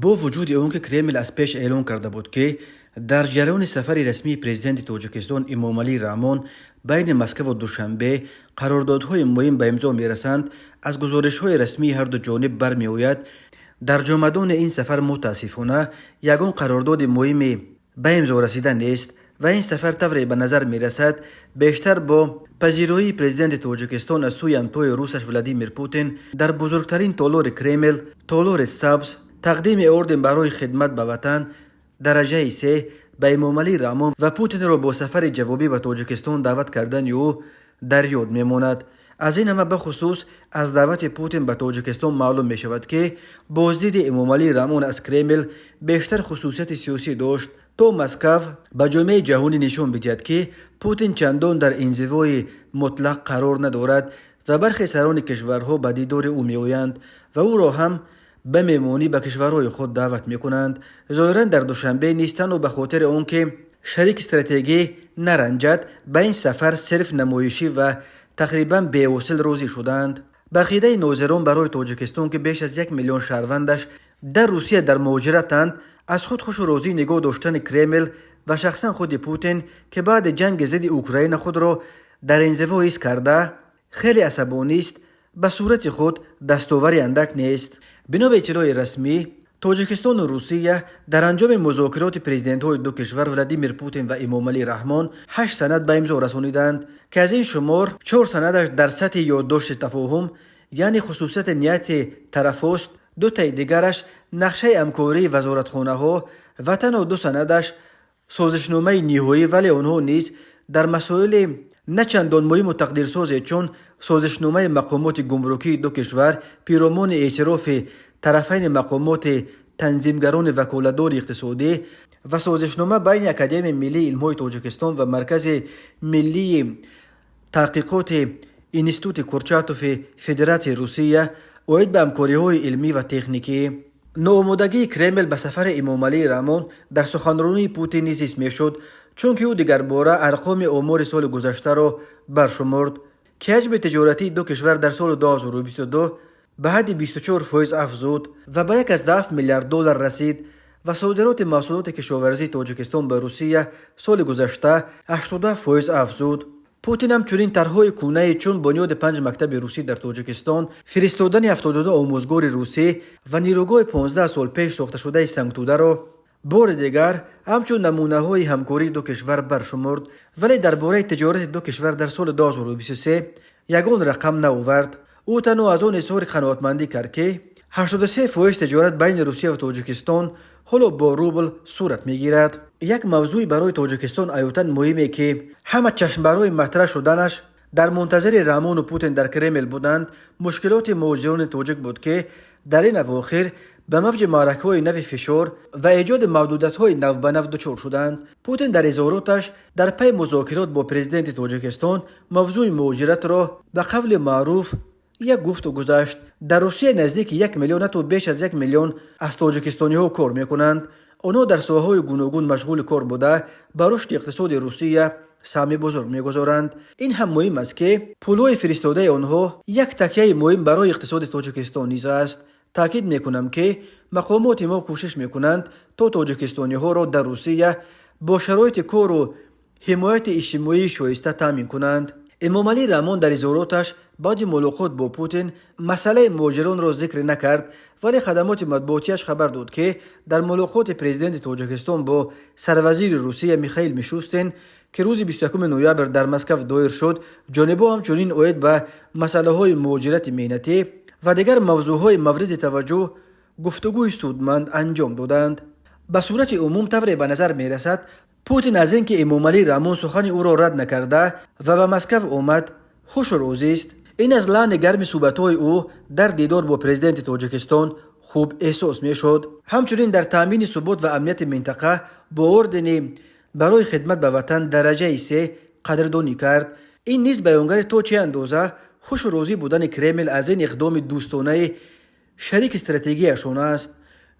Бо вуҷуди он ки Кремл аз пеш эълон карда буд, ки дар ҷараёни сафари расмии президенти Тоҷикистон Эмомалӣ Раҳмон байни Москваву Душанбе қарордодҳои муҳим ба имзо мерасанд, аз гузоришҳои расмии ҳарду ҷониб бармеояд, дар ҷомадони ин сафар, мутаассифона, ягон қарордоди муҳиме ба имзо расида нест ва ин сафар, тавре ба назар мерасад, бештар бо пазироии президенти Тоҷикистон аз сӯи ҳамтои русаш Владимир Путин дар бузургтарин толори Кремл, толори Сабз, тақдими орден барои хидмат ба ватан дараҷаи се ба Эмомалӣ Раҳмон ва Путинро бо сафари ҷавобӣ ба Тоҷикистон даъват кардани ӯ дар ёд мемонад. Аз ин ҳама, бахусус аз даъвати Путин ба Тоҷикистон маълум мешавад, ки боздиди Эмомалӣ Раҳмон аз Кремл бештар хусусияти сиёсӣ дошт, то Москав ба ҷомеаи ҷаҳонӣ нишон бидиҳад, ки Путин чандон дар инзивои мутлақ қарор надорад ва бархе сарони кишварҳо ба дидори ӯ меоянд ва ӯро ҳам ба меҳмонӣ ба кишварҳои худ даъват мекунанд. Зоҳиран, дар Душанбе низ танҳо ба хотири он ки шарики стратегӣ наранҷад, ба ин сафар сирф намоишӣ ва тақрибан беҳосил розӣ шуданд. Ба ақидаи нозирон, барои Тоҷикистон, ки беш аз 1 миллион шаҳрвандаш дар Русия дар муҳоҷиратанд, аз худ хушу розӣ нигоҳ доштани Кремл ва шахсан худи Путин, ки баъди ҷанги зидди Украина худро дар инзиво ҳис карда, хеле асабонист, ба сурати худ дастовари андак нест. Бино ба иттилои расмӣ, Тоҷикистону Русия дар анҷоми музокироти президентҳои ду кишвар Владимир Путин ва Эмомалӣ Раҳмон ҳашт санад ба имзо расониданд, ки аз ин шумор чор санадаш дар сатҳи ёддошти тафоҳум, яъне хусусияти нияти тарафост, дутаи дигараш нақшаи ҳамкории вазоратхонаҳо ва танҳо ду санадаш созишномаи ниҳоӣ, вале онҳо низ дар масоили на чандон муҳиму тақдирсозе, чун созишномаи мақомоти гумрукии ду кишвар пиромони эътирофи тарафайни мақомоти танзимгарони ваколатдори иқтисодӣ ва созишнома байни Академияи миллии илмҳои Тоҷикистон ва Маркази миллии таҳқиқоти Институти Курчатови Федератсияи Русия оид ба ҳамкориҳои илмӣ ва техникӣ. Ноомодагии Кремл ба сафари Эмомалӣ Раҳмон дар суханронии Путин низ ҳис мешуд, чунки ӯ дигарбора арқоми омори соли гузаштаро баршумурд, ки ҳаҷми тиҷоратии ду кишвар дар соли 2022 ба ҳадди 24% афзуд ва ба 1,7 миллиард доллар расид ва содироти маҳсулоти кишоварзии Тоҷикистон ба Русия соли гузашта 87% афзуд. Путин ҳамчунин тарҳҳои кӯнае, чун бунёди панҷ мактаби русӣ дар Тоҷикистон, фиристодани 72 омӯзгори русӣ ва нерӯгоҳи 15 сол пеш сохташудаи Сангтударо бори дигар ҳамчун намунаҳои ҳамкории ду кишвар баршумурд, вале дар бораи тиҷорати ду кишвар дар соли 2023 ягон рақам наовард. Ӯ танҳо аз он изҳори қаноатмандӣ кард, ки 83% тиҷорат байни Русия ва Тоҷикистон ҳоло бо рубл сурат мегирад. Як мавзӯи барои Тоҷикистон ҳаётан муҳиме, ки ҳама чашм барои матраҳ шуданаш дар мунтазири Раҳмону Путин дар Кремл буданд, мушкилоти муҳоҷирони тоҷик буд, ки дар ин авохир ба мавҷи маъракаҳои нави фишор ва эҷоди маҳдудиятҳои навбанав дучор шуданд. Путин дар изҳороташ дар пайи музокирот бо президенти Тоҷикистон мавзӯи муҳоҷиратро ба қавли маъруф як гуфту гузашт. Дар Русия наздики 1 миллион, ҳатто беш аз 1 миллион аз тоҷикистониҳо кор мекунанд. Онҳо дар соҳаҳои гуногун машғули кор буда, ба рушди иқтисоди Русия саҳми бузург мегузоранд. Ин ҳам муҳим аст, ки пулҳои фиристодаи онҳо як такяи муҳим барои иқтисоди Тоҷикистон низ аст. Таъкид мекунам, ки мақомоти мо кӯшиш мекунанд, то тоҷикистониҳоро дар Русия бо шароити кору ҳимояти иҷтимоии шоиста таъмин кунанд. Эмомалӣ Раҳмон дар изҳороташ баъди мулоқот бо Путин масъалаи муҳоҷиронро зикр накард, вале хадамоти матбуотиаш хабар дод, ки дар мулоқоти президенти Тоҷикистон бо сарвазири Русия Михаил Мишустин, ки рӯзи 21 ноябр дар Москав доир шуд, ҷонибҳо ҳамчунин оид ба масъалаҳои муҳоҷирати меҳнатӣ ва дигар мавзӯъҳои мавриди таваҷҷӯҳ гуфтугӯи судманд анҷом доданд. Ба сурати умум, тавре ба назар мерасад, Путин аз ин ки Эмомалӣ Раҳмон сухани ӯро рад накарда ва ба Москав омад, хушу розист. Ин аз лаҳни гарми суҳбатҳои ӯ дар дидор бо президенти Тоҷикистон хуб эҳсос мешуд. Ҳамчунин дар таъмини субот ва амнияти минтақа бо ордени барои хидмат ба ватан дараҷаи се қадрдонӣ кард. Ин низ баёнгари то чӣ андоза хушу розӣ будани Кремл аз ин иқдоми дӯстонаи шарики стратегияшон аст.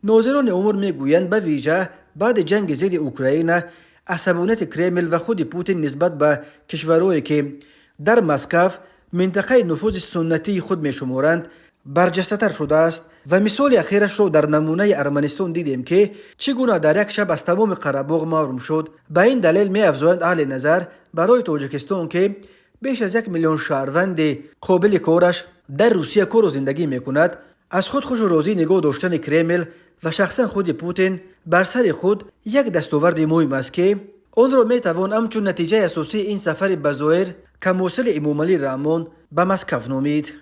Нозирони умур мегӯянд, ба вижа баъди ҷанги зидди Украина асабонияти Кремл ва худи Путин нисбат ба кишварҳое, ки дар Москав минтақаи нуфузи суннатии худ мешуморанд. Барҷастатар шудааст ва мисоли ахирашро дар намунаи Арманистон дидем, ки чӣ гуна дар як шаб аз тамоми Қарабоғ маҳрум шуд. Ба ин далел, меафзоянд аҳли назар, барои Тоҷикистон, ки беш аз 1 миллион шаҳрванди қобили кораш дар Русия кору зиндагӣ мекунад, аз худ хушу розӣ нигоҳ доштани Кремл ва шахсан худи Путин бар сари худ як дастоварди муҳим аст, ки онро метавон ҳамчун натиҷаи асосии ин сафари ба зоҳир камҳосили Эмомалӣ Раҳмон ба Москав номид.